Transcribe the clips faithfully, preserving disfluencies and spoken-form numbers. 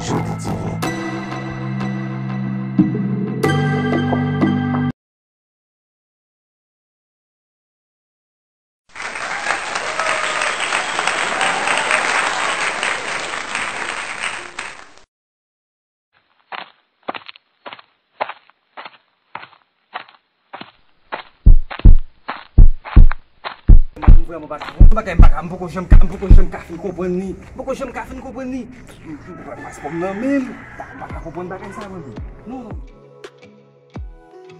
Soti T V. Mwen vrèman pa konprann bagay, m pa ka, m poko janm ka, m poko janm ka fin konprann li. M poko janm ka fin konprann li. M, m, paspò m nan men m. M pa, m pa ka konprann bagay sa, mwen menm. Non, non.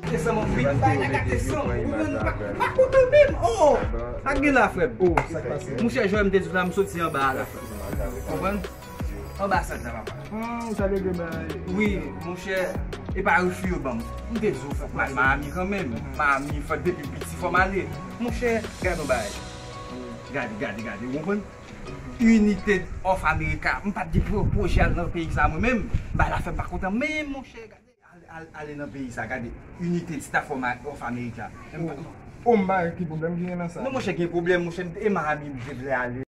Desanm anpil, bay la gate san. Ou konprann? M pa, m pa kontan menm. Oh! Sa k gen la, frè m? Oh, sa k pase? Monchè, jwè m te di w la, m soti anba a la, frè m. Konprann? Anbasad la, papa. Ah, ou ta regle bagay. Wi, monchè, e pa refi yo ban m. M te di w, fòk m al Miami kanmenm. Miami, fòk depi piti, fòk m ale. Monchè, gade yon bagay. Gade, gade, gade, ou konprann? United of America. M pa t gen pwo-, pwojè al nan peyi sa mwen menm. Bagay la fè m pa kontan menm, monchè, gade. Ale, ale, ale nan peyi sa, gade. United States of Ma-, of America. M pa, Oh, m pa wè ki pwoblèm ki gen nan sa. Non, monchè, gen pwoblèm, monchè, m te, e Miami, m te vle ale.